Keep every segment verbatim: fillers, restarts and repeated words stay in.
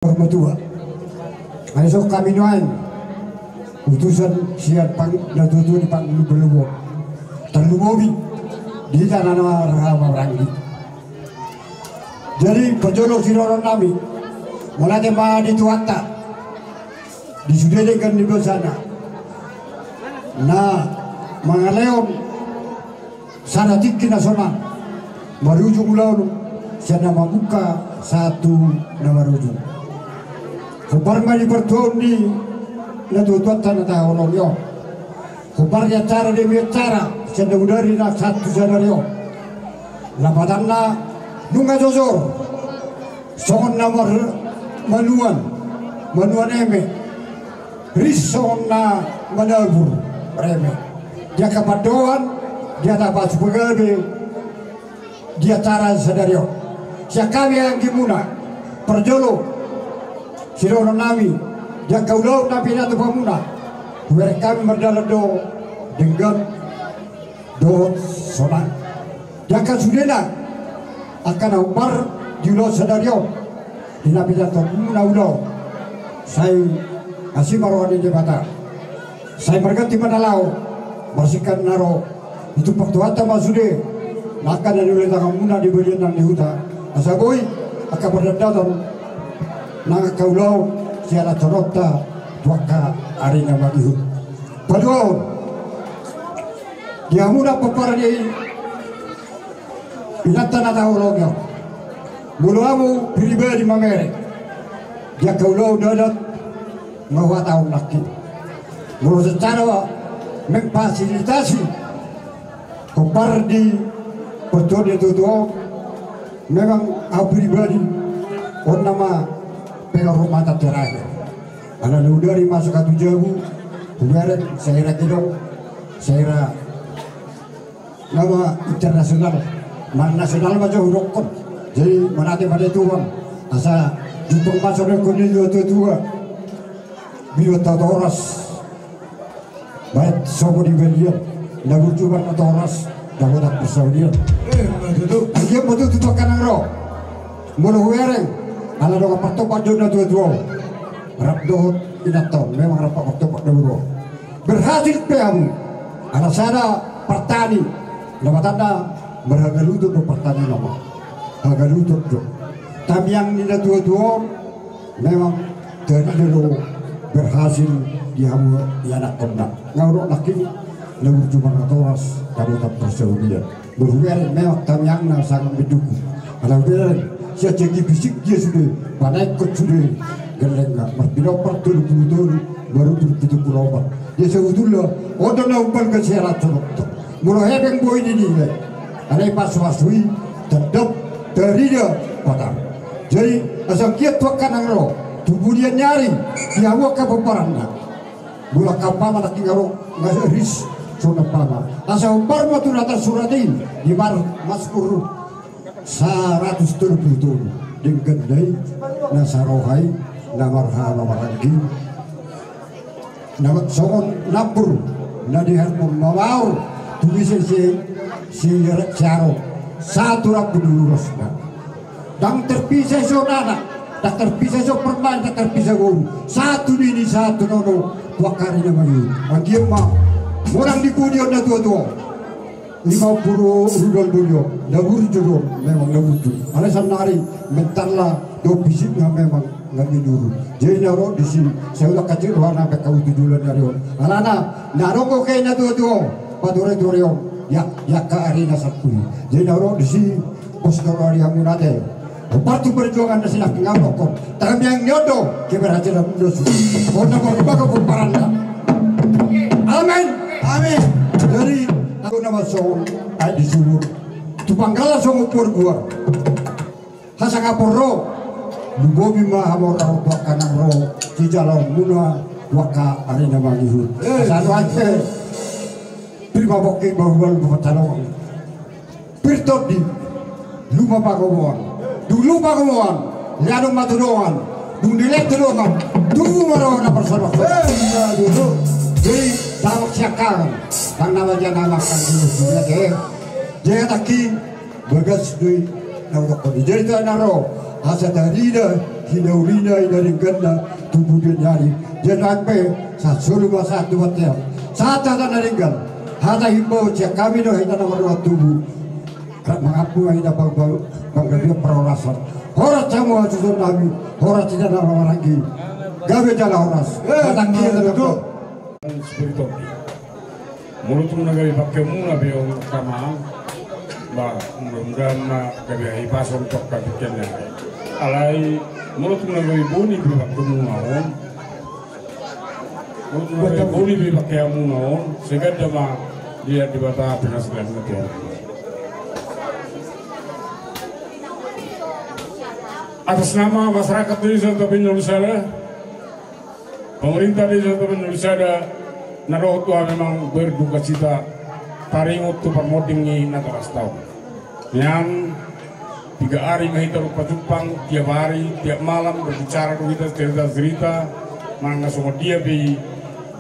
Martua. Ai so hami nuaeng utusan sian pang-, natuatua ni pangulu beluo. Tarlumobi di hita na marhaha maranggi. Jadi parjolo sidohonon nami, mauliate ma di Tuhanta di sude denggan ni basana na mangalehon sada tingki na sonang, marujung ulaon sian na mamungka sahat tu na marujung. Hombar ma di partuaon ni natuatuanta na tahaholongi on. Hombar di acara demi acara sian na bodari na sahat tu sadari on. Lapatanna nunga jojor songon na mar-, manuan, manuan eme. Ris songon na manabur reme. Di angka pandohan, di angka pasu pagabe, di acara sadari on. Sian hami anggimuna, parjolo sidohonon nami, di angka ulaon na pinatupamuna, hubereng hami mardalan do denggan dohot sonang. Di angka sudena, angka na hombar di ulaon sadari on, di na pinatupamuna ulaon, sai asi ma roha ni Debata. Sai marganti ma na laho, marsingkat na ro, ditumpak Tuhanta ma sude na angka na niula ni tanganmuna di balian nang di huta, asa boi angka pardandanon nang angka ulaon sihalashononta tu angka ari na mangihut. Paduahon, di hamuna pomparan i, inanta na tahaholongi on, molo hamu pribadi mamereng di angka ulaon adat, nga huhatahon nangkin. Molo secara memfasilitasi hombar di partuaon ni natuatua on, memang au pribadi on nama penghormatan terakhir. Ala na bodari masuk hatu jabu, hubereng sai hira gedong, sai hira nama internasional, ma nasional ma jo hudokkon. Jadi mauliate ma di Tuhan, asa jumpang ma songon didok ni natuatua, binoto toras, baen sopo di balian, na burju ma na toras, dapotan parsaulian. Eh, ma tutu. Ai dia ma tutu tu angka na ro. Molo hubereng, ala dongan partompak jo natuatua on, rap dohot inanta on, memang rap partompak do ro. Berhasil pe hamu, ala sada partani, lapatanna marhagaluton do partani nama. Hagaluton do. Tamiang ni natuatua on, memang tarida do berhasil di hamu ianakhonna. Nga hudok nangkin, na burju ma na toras, dapotan parsaulian. Molo hubereng memang tamiangna sangap mendukung. Ala hubereng sian segi fisik dia sude, panaekkon sude, gellengna, marpinompar tolu pulu tolu, marudur pitu pulu opat. Dia sebetulna on do na umbalga sian acara on. Molo hepeng boi dinilai, alai pasupasu i tetap tarida patar. Jadi asa anggiat tu angka na ro tu pudian ni ari, di hamu angka pomparanna. Molo angka umpama nangkin nga ro, nga ris songon umpama. Asa hombar ma tu na tarsurat i di Mar-, Mazmur saratus tolu pulu tolu. Denggan do i, na saroha i, na marhaha maranggi, na songon nambur na di Hermon, mamaor tu bise si, si, si Aron, sahat tu rambu ni urasna. Ndang terpisah songon anak, ndang terpisah songon parumaen, ndang terpisah boru. Sahat tu nini, sahat tu nono, tu angka ari na mangihut. Anggiat ma monang di pudi on natuatua. Lima pulu rudal boli on, na burju do, memang na burju. Alai saonari mentalna dohot fisikna memang nga menurun. Jadi na ro disi, sai ula kacil rohana pe kau tu joloan ni ari on. Alana na ro gogo ke natuatua on, patureture on, ya, ya angka ari na salpu i. Jadi na ro disi, pos do roha di hamuna ate. Hombar tu perjuangan na sinangkap ni hamuna on. Tamiang ni on do keberhasilanmuna sude. On na marbaga pomparanna. Amen. Amen. Jadi, aku nama song, ai di sumur. Tu Panggala songon porgua. Hasangapon ro. Lumobi ma hamu ro tu angka na ro. Sijaloonmuna tu angka ari na mangihut. Eh. Sadu ante. Prima bokke bahubal bukan calon. Pir tondi, lupa pagomoan. Dung lupa pagomoan, liadong ma tu dongan. Dung dilean tu dongan, tubu ma roha na parsonok. Eh, iya, dulu. Jadi, tawak siangkangan. Tang nama jana makan dulu, sudah, eh. Jadi, taki, bagas dui, na udah kau. Jadi, tu na ro, asa tarida, Hinaulina, hinadengganna, tubu denggan ni ari. Jadi nang pe, sahat solu ma sahat tu bontean. Sahat hata na denggan. Hata himbau sian hami do, hita na mardongan tubu. Mangampu ma hita panggabean parhorasan. Horas hamu hasuhuton nami, horas hita na marhahamaranggi. Gabe jala horas. Eh, hata hami na denggan. Spiriton. Molo tung na gabe pangkeonmuna pe on angka amang, ba, mudah-mudahan ma gabe hahipason tu angka pingkiranmuna. Alai molo tung na gabe boni pe pangkeonmuna on, molo tung na gabe boni pe pangkeonmuna on, sai ganda ma di Debata pinasahatmuna tu on. Atas nama masyarakat Desa Tapanuli Sada, pemerintah Desa Tapanuli Sada, na dohot tu hami memang berdukacita taringot tu parmonding ni Natorasta on. Nian, tiga hari ma hita jumpang-jumpang, tiap hari, tiap malam, berbicara tu hita, cerita-cerita, manang na songon dia pe i,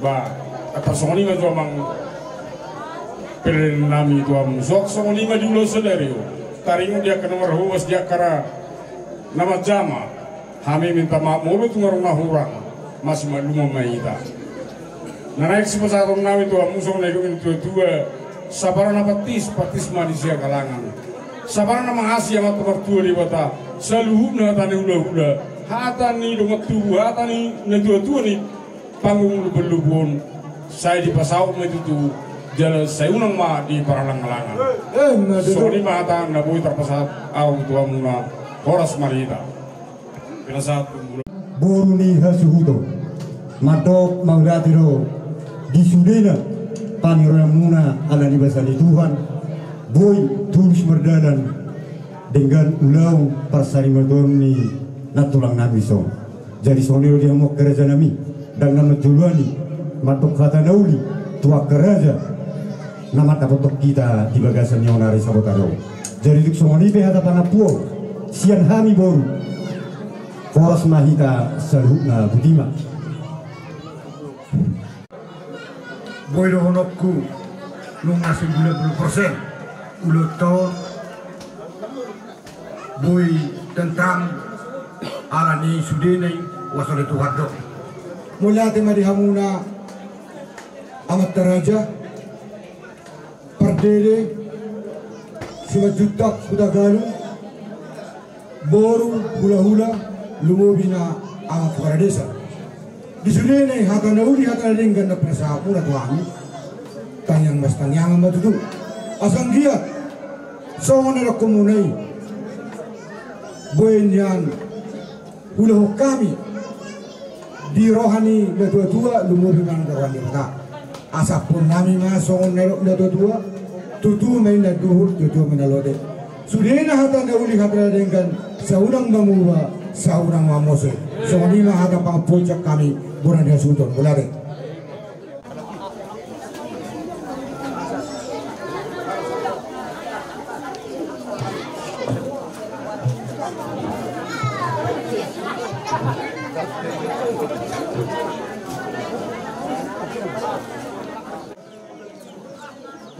ba, antong songon i ma tu amang pelean nami tu hamu. Suang songon i ma di ulaon sadari on. Taringot di angka na marhobas, di angka na manjama. Hami minta maaf molo tung adong na hurang, masimaklumon ma hita. Na naeng sipasahaton nami tu hamu songon na nidok ni natua-tua, sapala na pantis, pantis ma di sigalangan. Sapala na mangasi Amanta Martua Debata, saluhutna hata ni hula-hula, hata ni dongan tubu, hata ni natua-tua ni panggung lubu-lubu on, sai dipasaut ma i tutu, jala sai unang ma diparhalang-halangi. Eh, na tutu. Songon i ma hata na boi tarpasahat ahu tu hamuna, horas ma di hita. Pinasahat tu boru ni hasuhuton. Mandok mauliate do di sudena paniroanmuna ala ni basa ni Tuhan, boi tulus mardalan denggan ulaon parsarimatuaon ni nantulang nami dison. Jadi songon i do di hamu angka raja nami, ndang na manjoloani mandok hata na uli tu angka raja na mandapothon hita di bagasan ni on ari sabotan on. Jadi tung songon i pe hata pangampuon sian hami boru. Horas ma hita saluhutna, botima. Boi dohononku, nunga sembilan puluh persen ulaonta on boi tentram ala ni sudena i, huaso ni Tuhan do. Mauliate ma di hamuna amanta raja, pardede, Simanjuntak Hutagalung, boru, hula-hula, lumobi na amang kepala desa. Di sudena i hata na uli, hata na denggan na pinasahatmuna tu hami, tangiang mas tangiangan ma tutu. Asa anggiat songon na nidokhonmuna i, boi nian ulaon hami di roha ni natua-tua, lumobi manang di roha ni Debata. Asa pun nami ma songon na nidok ni natua-tua, tutu ma inna duhur, tutu ma inna lode. Sudena hata na uli, hata na denggan, sai unang manguba, sai unang mamose. Songon i ma hata pangampuon sian hami boru ni hasuhuton. Mauliate.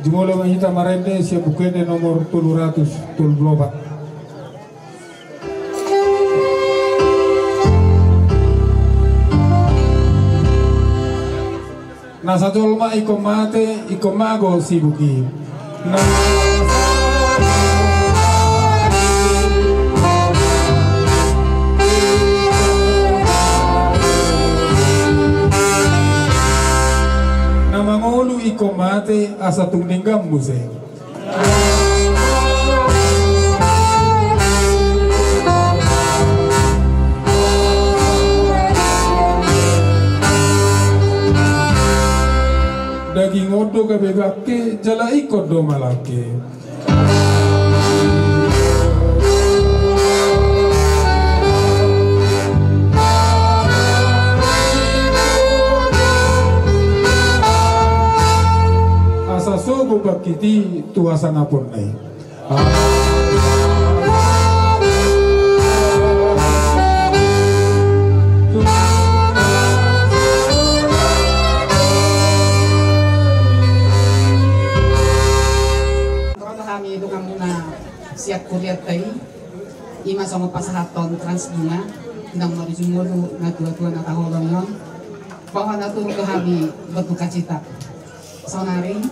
Jumolo ma hita marende sian Buku Ende nomor tolu ratus tolu pulu opat. Nasa jolma ingkon mate, ingkon mago sibuk i. Na, na mangolu ingkon mate, asa tung denggan muse. Daging on do gabe bangke, jala ingkon do malangke. Asa sogo bangkit i tu hasangaponna i. Hami tu hamuna sian hurianta i, ima songon pasahaton krans bunga. Ndang marujung ngolu na tua-tua na taholongi on, bahwa na turut do hami berduka cita. Saonari,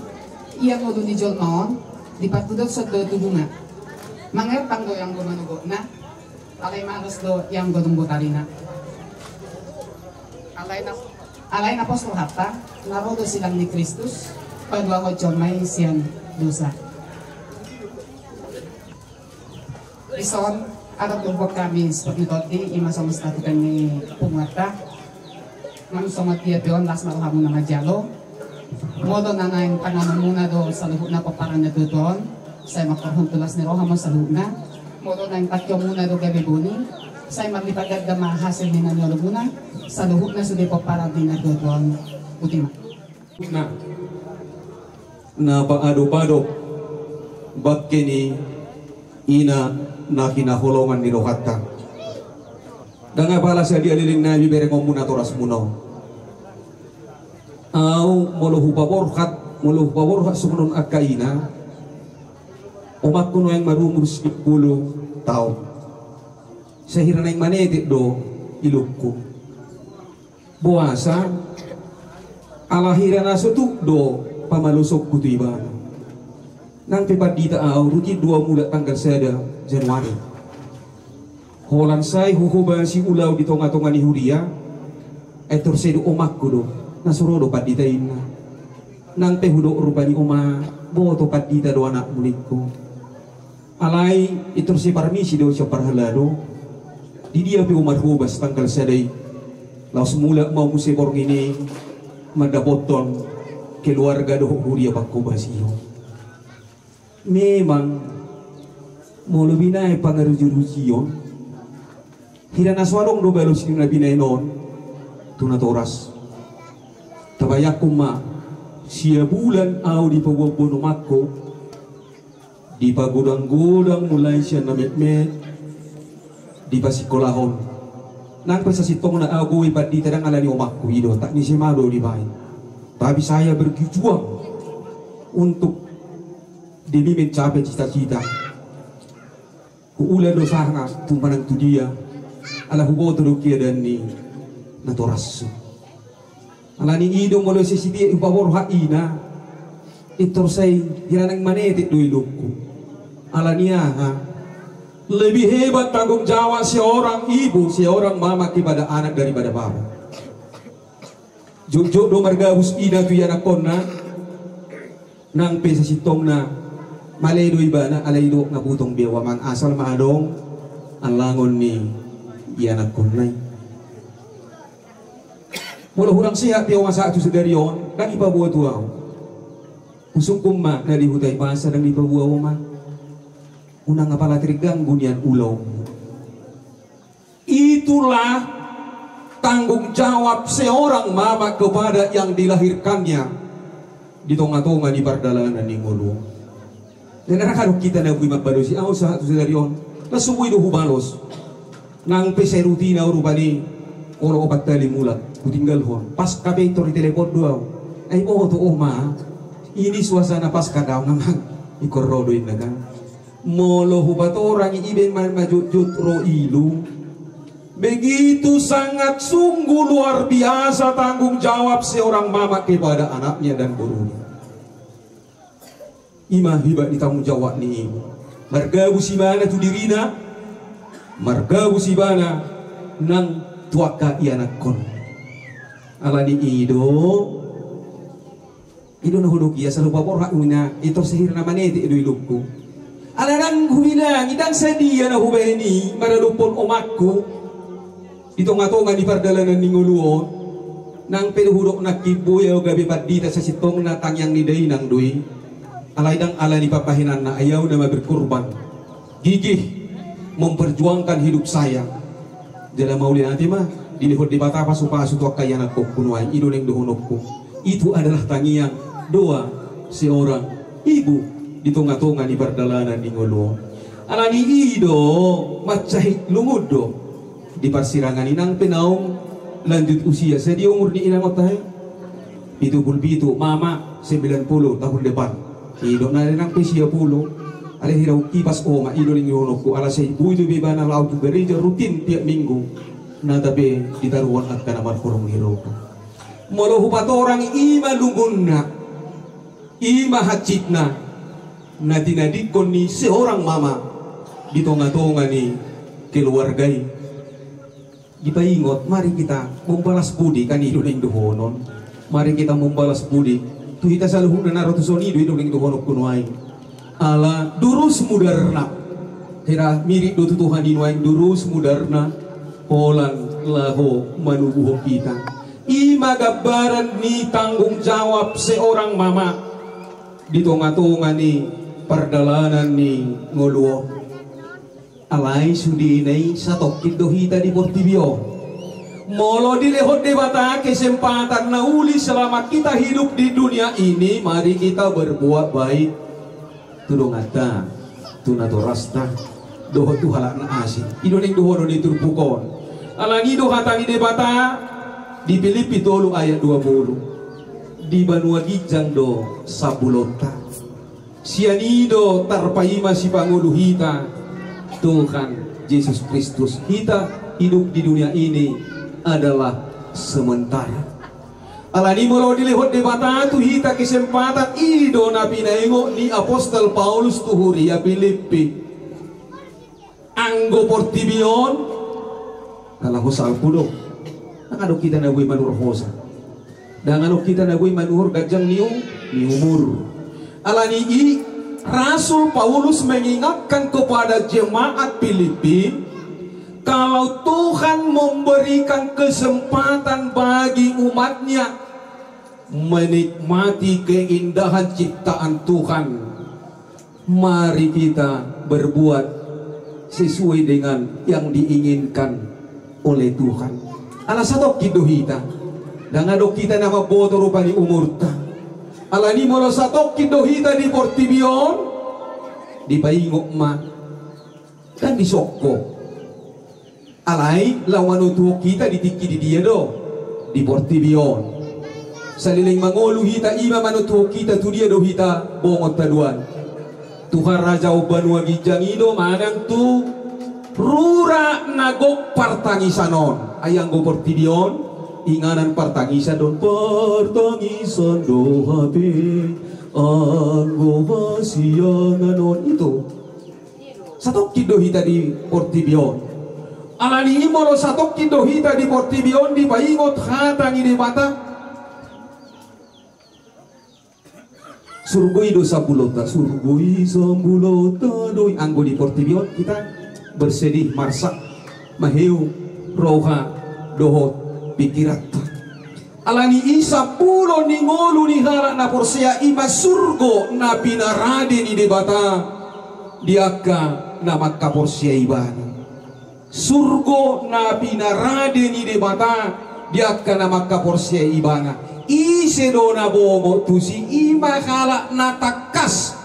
ia ngolu ni jolma on, dipartudoshon do tubuna. Mangertang do anggo manogotna, alai malos do anggo dung botarina. Alai na, alai na pos rohanta, na ro do silang ni Kristus, paluahon jolma i sian dosa. Dison, adong do hami seperti tadi, ima songon statuta ni punguanta. Nang songon dia pe on las ma rohamuna manjalo. Molo na naeng tanganmuna do saluhutna pomparan na tutu on, sai mangkorhon tu las ni roha ma saluhutna. Molo naeng tangkianmuna do gabe boni, sai marlipat ganda ma hasil ni na niolomuna, saluhutna sude pomparan ni na tutu on. Boti ma. Na, na paadop-adop bangke ni ina na hinaholongan ni rohanta. Ndang apala sadia leleng nami berengonmuna torasmuna on. Au molo hupaborhat, molo hupaborhat songon on angka ina, omakku nuaeng marumur sampulu taon. Sai hira naeng manetek do ilungku. Boasa? Ala hira na so tuk do pamalosonku tu ibana. Nang pe pandita au, rutin do au mulak tanggal sada Januari. Holan sai huhobasi ulaon di tonga-tonga ni huria, ai tor sai do omakku do, na so ro do pandita inna. Nang pe hudok rupani, oma, boto pandita do anakmu ningku. Alai i tor sai parmisi do sian parhalado. Di dia pe au marhobas tanggal sada i, laos mulak ma au muse borngin i mandapothon keluarga dohot huria panghobasion. Memang molo binaen pangaruju-rujuon, hira na so adong do balos ni na binaen on tu natoras. Tabayangkon ma, sia bulan au dipaboa-boa omakku, dipagodang-godang mulai sian na metmet, dipasikolahon. Nang pe sasintongna au boi pandita ndang ala ni omakku, i do, tak ni sema do dibaen. Tapi saya berjuang untuk demi mencapai cita-cita. Huula do sanga tung manang tu dia, ala huboto do keadaan ni natorashu. Ala ni i do molo sai sititik hupaborhat ina, i tor sai hira naeng manetek do ilungku. Ala ni aha? Lebih hebat tanggung jawab seorang ibu, seorang mama kepada anak daripada papa. Jotjot do margabus ina tu ianakkonna. Nang pe sasintongna male do ibana, alai do na butong be au amang, asal ma adong allangon ni ianakkonna i. Molo hurang sehat pe oma sahat tu sadari on, ndang dipaboa tu au. Husungkun ma na di huta i, masa ndang dipaboa oma? Unang apala terganggu nian ulaonmu. Itulah tanggung jawab seorang mama kepada yang dilahirkannya di tonga-tonga ni pardalanan ni ngolu on. Jadi ndang adong hita na boi mambalosi, au sahat tu sadari on, na so boi do hubalos. Nang pe sai rutina au rupani, olo opat hali mulak hutinggalhon. Pasca pe i tor ditelepon do au. Ai boto oma, ini suasana Pasca daong amang. Ingkon ro do inna kan. Molo hupatorang i, ibaen ma jotjot ro ilu. Begitu sangat sungguh luar biasa tanggung jawab seorang mama kepada anaknya dan borunya. I ma hebat ni tanggung jawab ni ibu. Margabus ibana tu dirina, margabus ibana nang tu angka ianakkon. Ala ni i do, i do na hudok i, asa hupaborhat ina, i tor sai hira na manetek do ilungku. Ala ndang hubilangi, ndang sadia na hubaen i maradophon omakku di tonga-tonga ni pardalanan ni ngolu on. Nang pe do hudok nangkin boi au gabe pandita, sasintongna tangiang ni dainang do i. Alai ndang ala ni pambahenanna, ai au nama berkorban. Gigih memperjuangkan hidup saya. Jala mauliate ma dilehon Debata pasu-pasu tu angka ianakkon nuaeng, i do naeng dohononku. Itu adalah tangiang doa seorang ibu di tonga-tonga ni pardalanan ni ngolu on. Ala ni i do mansai lungun do di parsirangan i. Nang pe naung lanjut usia, sadia umur ni inangonta i? Pitu pulu pitu, mama sembilan puluh tahun depan. I do na nang pe sia pulu. Alai hira hungkipas oma, i do naeng dohononku, ala sai boi do be ibana laho tu gareja rutin tiap minggu. Nata pe ditaruhon angka na marporung ni roha. Molo hupatorang i ma lungunna, i ma hansitna, na tinadingkon ni seorang mama di tonga-tonga ni keluarga i. Dipaingot, mari kita membalas budi, kan i do naeng dohonon. Mari kita membalas budi tu hita saluhutna na ro tuson, i do, i do naeng dohononku nuaeng. Ala durus mudarna. Hira mirip do tu Tuhan i nuaeng, durus mudarna holan laho manubuhon hita. I ma gambaran ni tanggung jawab seorang mama di tonga-tonga ni pardalanan ni ngolu on. Alai sudena i satongkin do hita di portibi on. Molo dilehon Debata kesempatan na uli selama kita hidup di dunia ini, mari kita berbuat baik tu donganta, tu natorasta, dohot tu halak na asing. I do naeng dohonon ni turpuk on. Alani i do hata ni Debata di Pilippi tolu ayat dua puluh. Di banua ginjang do sambulonta. Sian i do tarpaima sipangolu hita, Tuhan Jesus Kristus. Hita hidup di dunia ini adalah sementara. Alani i molo dilehon Debata tu hita kesempatan, i do na pinaingot ni apostel Paulus tu huria Pilippi. Anggo portibi on, na laho salpu do. Ndang adong hita na boi manuhor hosa. Ndang adong hita na boi manuhor ganjang ni u-, ni umur. Alani i, Rasul Paulus mengingatkan kepada jemaat Pilippi, kalau Tuhan memberikan kesempatan bagi umatnya menikmati keindahan ciptaan Tuhan, mari kita berbuat sesuai dengan yang diinginkan oleh Tuhan. Ala satongkin do hita. Ndang adong hita na mamboto rupani umurta. Alani molo satongkin do hita di portibi on, dipaingot ma. Kan disongko. Alai laho manutuhon hita di tingki di dia do? Di portibi on. Saleleng mangolu hita, i ma manutuhon hita tu dia do hita bongot haduan. Tu harajaon banua ginjang i do manang tu rura na gok partangisan on. Ai anggo portibi on, inganan partangisan do on. Partangisan do hape anggo hasiangan on. I do. Satongkin do hita di portibi on. Alani i molo satongkin do hita di portibi on, dipaingot hata ni Debata. Surgo i do sambulonta, surgo i sambulonta do i. Anggo di portibi on hita bersedih, marsak, maheu roha dohot pingkiranta. Alani i sampulo ni ngolu ni halak na porsea i ma surgo na pinarade ni Debata di angka na mangkaporsea Ibana. Surgo na pinarade ni Debata di angka na mangkaporsea Ibana. Ise do na bongot tusi? I ma halak na tangkas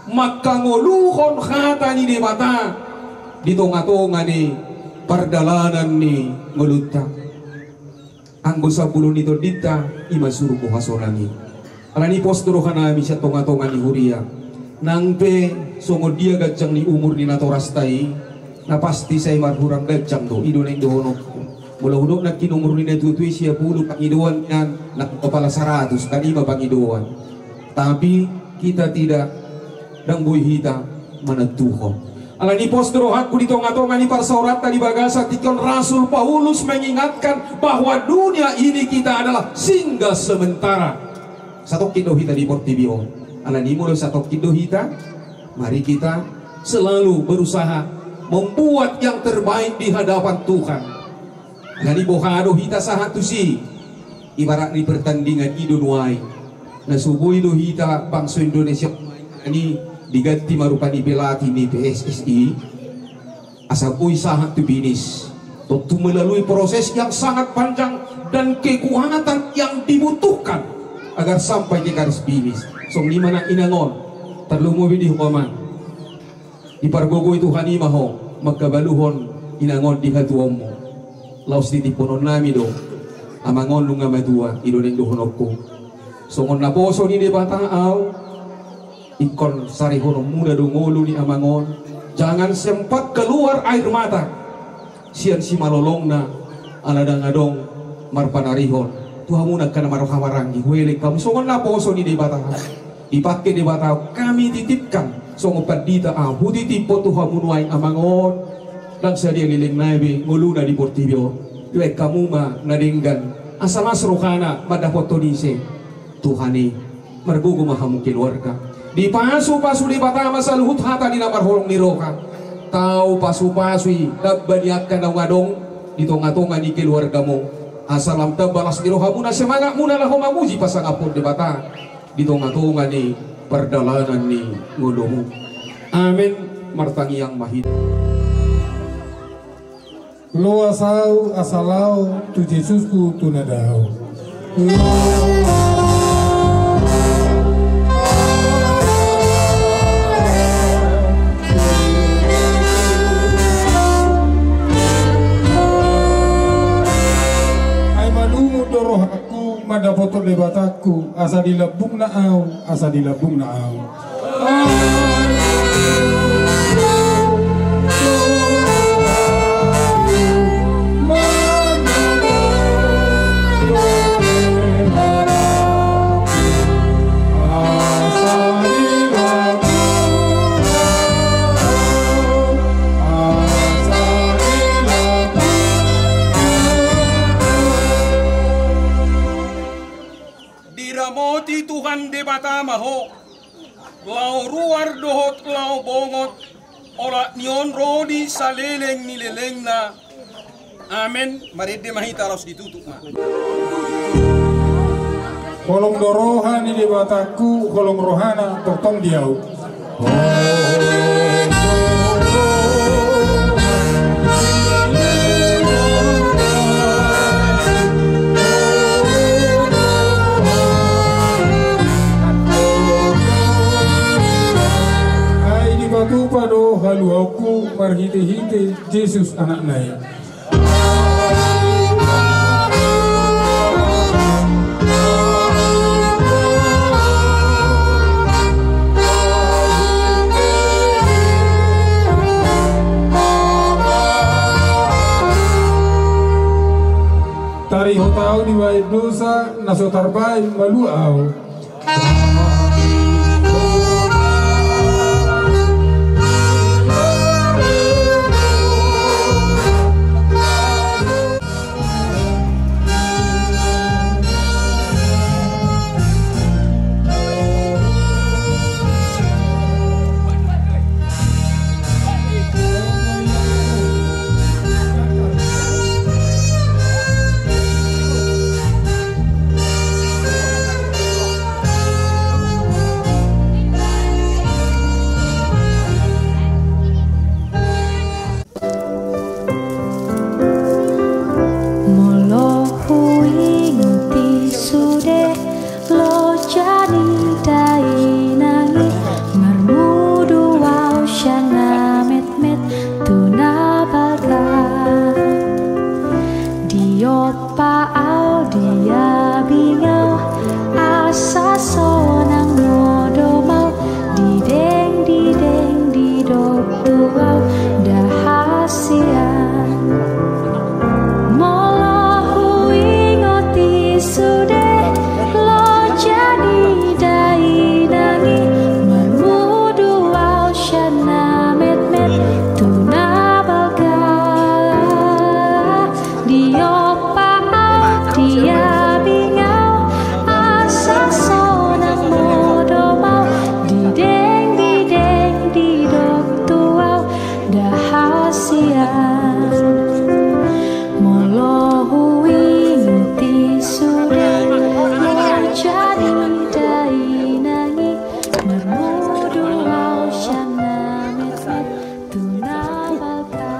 mangkangoluhon hata ni Debata di tonga-tonga ni pardalanan ni ngolunta. Anggo sampulo ni tondinta, i ma surgo hasonang i. Alani i pos do rohanami sian tonga-tonga ni huria. Nang pe songon dia ganjang ni umur ni natorasta i, na pasti sai marhurang ganjang do, i do naeng dohononku. Molo hudok nangkin umur ni natua-tua i sia pulu pangidoan nian, nang apala saratus, kan i ma pangidoan. Tapi kita tidak, ndang boi hita manantuhon. Alani i pos do rohangku di tonga-tonga ni parsaoranta di bagasan tingki on, Rasul Paulus mengingatkan bahwa dunia ini kita adalah singgah sementara. Satongkin do hita di portibi on. Alani i molo satongkin do hita, mari kita selalu berusaha membuat yang terbaik di hadapan Tuhan. Jadi boha do hita sahat tusi? Ibarat ni pertandingan i do nuaeng. Na so boi do hita bangso Indonesia i diganti ma rupani pelatih ni P S S I. Asa boi sahat tu finish. Tontu melalui proses yang sangat panjang dan kekuatan yang dibutuhkan agar sampai ke garis finish. Songon i ma nang inangon. Tarlumobi di hukuman. Dipargogoi Tuhan i ma ho, mangkabaluhon inangon di hatuaonmu. Laos titiphonon nami do, amangon nunga matua, i do naeng dohononku. Songon naposo ni Debata au, ingkon sarihononmuna do ngolu ni amangon. Jangan sempat keluar air mata sian simalolongna Ala ndang adong marpanarihon tu hamuna angka na marhahamaranggi, huelek hamu songon naposo ni Debata. Dipangke Debata, hami titipkan songon pandita ahu, hutitiphon tu hamu nuaeng amang on. Ndang sadia lelengna be ngoluna di portibi on. Huelek hamu ma na denggan, asa las rohana mandapothon ise Tuhan i. Margogo ma hamu keluarga. Dipasupasu Debata ma saluhut hata ni na marholong ni roha. Tau pasupasui tamba ni angka naung adong di tongatonga ni keluargamu. Asa lam tamba las ni rohamuna, semangatmuna laho mamuji pasangaphon Debata di tongatonga ni pardalanan ni ngolumu. Amen. Martangiang ma hita. Loas ahu asa laho tu Jesusku tu na dao. Ai malungun do rohangku mandapothon Debatangku, asa di lambungna ahu, asa di lambungna ahu. Diramoti Tuhan Debata ma ho, laho ruar dohot laho bongot, olat ni on ro di saleleng ni lelengna. Amen. Marende ma hita laos ditutup ma. Holong do roha ni Debatangku, holong rohana tongtong di ahu. Ai dipatupa do haluaonku marhitehite Jesus Anakna i. Tarihot ahu dibahen dosa, na so tarbahen malua ahu. Molo huingot i sude loja ni dainang i, marmudu ahu sian na metmet tu na balga. Diompa ahu, diabing ahu, asa sonang modom ahu, didengdideng didok tu ahu, nda hasian. Molo huingot i sude loja ni dainang i, marmudu ahu sian na metmet tu na balga. Diompa ahu, diabing ahu, asa sonang modom ahu, didengdideng didok tu ahu, nda hasian. Molo huingot i sude loja ni dainang i, marmudu ahu sian na metmet tu na balga.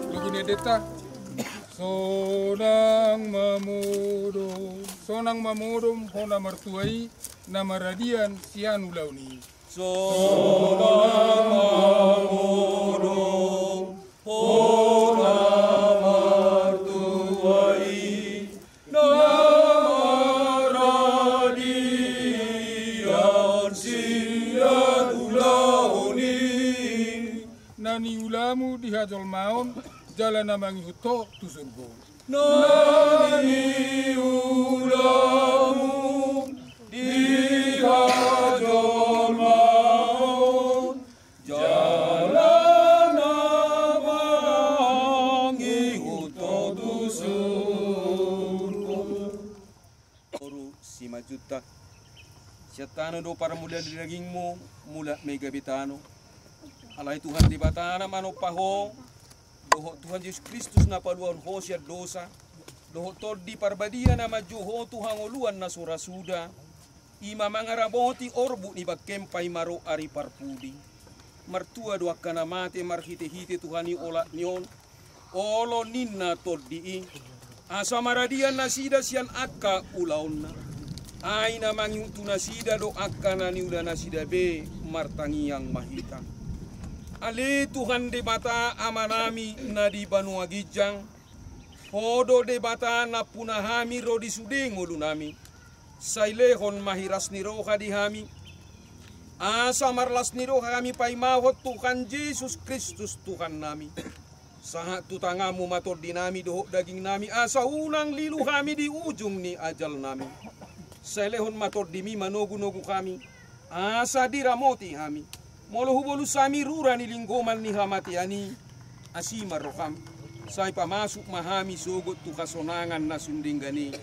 Lagu ni endenta. Sonang ma modom, sonang ma modom ho na martua i, na maradian sian ulaon i. Sonang ma modom ho na martua i, na maradian sian ulaon i. Na niulamu di hajolmaon, Jala na mangihut ho tu surgo. Na niulamu di hajolmaon, jala na mangihut ho tu surgo. Boru Simanjuntak. Sian tano do parmulaan ni dagingmu, mulak ma i gabe tano. Alai Tuhan Debata na manompa ho, dohot Tuhan Jesus Kristus na paluahon ho sian dosa, dohot Tondi Parbadia na manjou ho tu hangoluan na so ra suda, i ma mangaramoti orbuk ni bangkem paima ro ari parpudi. Martua do angka na mate marhitehite Tuhan i olat ni on, olo ninna Tondi i, asa maradian nasida sian angka ulaonna. Ai na mangihut tu nasida do angka na niula nasida be. Martangiang ma hita. Ale Tuhan Debata Amanami na di banua ginjang, Ho do Debata nampuna hami ro di sude ngolunami. Sai lehon ma hiras ni roha di hami, asa marlas ni roha hami paimahon Tuhan Jesus Kristus Tuhannami. Sahat tu tanganmu ma tondinami dohot dagingnami, asa unang lilu hami di ujung ni ajalnami. Sai lehon ma tondimi manogunogu hami, asa diramoti hami. Molo hubolus hami rura ni linggoman ni hamatean i, asi ma roham, sai pamasuk ma hami sogot tu hasonangan na sun denggan i.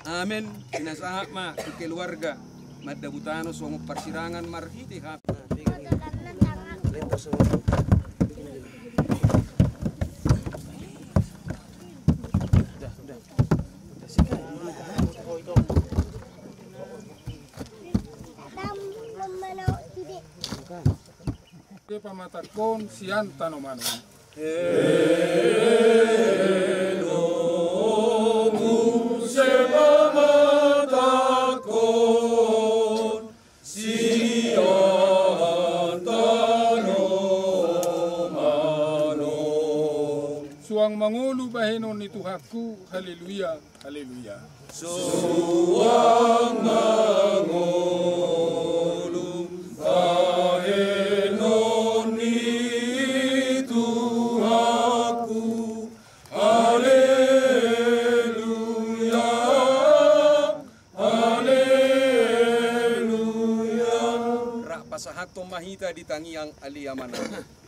Amen. Pinasahat ma tu keluarga mandabu tano songon parsirangan marhite hap. Pamatangkon sian tanoman on. Elo muse pamatangkon sian tanoman on. Suang mangolu bahenon ni Tuhanku, haleluya. Haleluya. Suang mangolu bahenon ni Tuhanku. Haleluya. Haleluya. Rap pasahathon ma hita di tangiang Ale Amanami.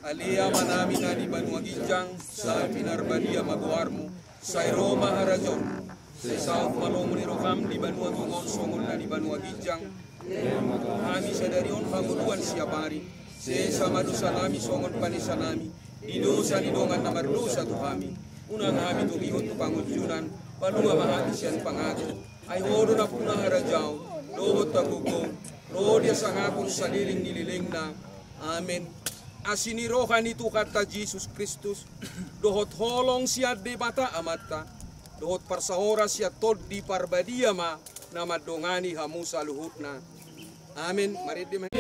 Ale Amanami na di banua ginjang, sai pinarbadia ma goarmu, sai ro ma harajaonmu, sai saut ma lomo ni roham di banua tonga on songon na di banua ginjang. Hami sadari on hangoluan siapari, sesa ma dosanami songon panesanami di dosa ni dongan na mardosa tu hami. Unang hami togihon tu pangunjunan, palua ma hami sian pangago. Ai Ho do nampuna harajaon dohot hagogoon, ro di hasangapon saleleng ni lelengna. Amen. Asi ni roha ni Tuhanta Jesus Kristus, dohot holong sian Debata Amanta, dohot parsaoran sian Tondi Parbadia ma na mandongani hamu saluhutna. Amen. Marende ma.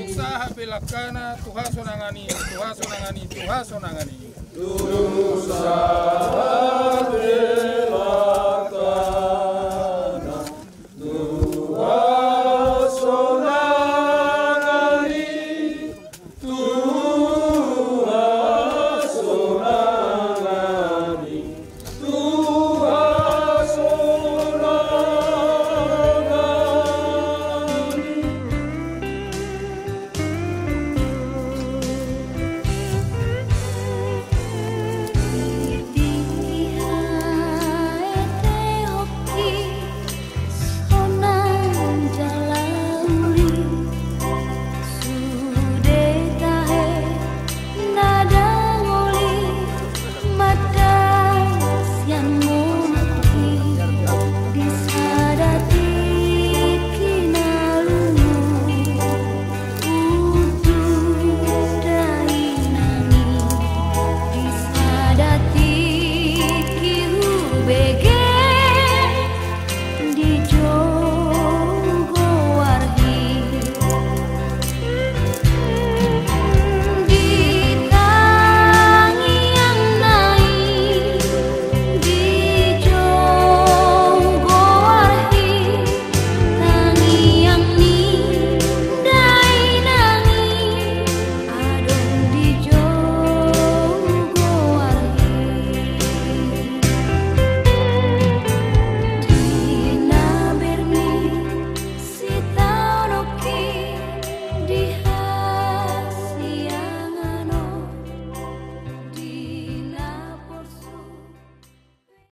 Sahat pe langkana tu hasonangan i, tu hasonangan i, tu hasonangan i.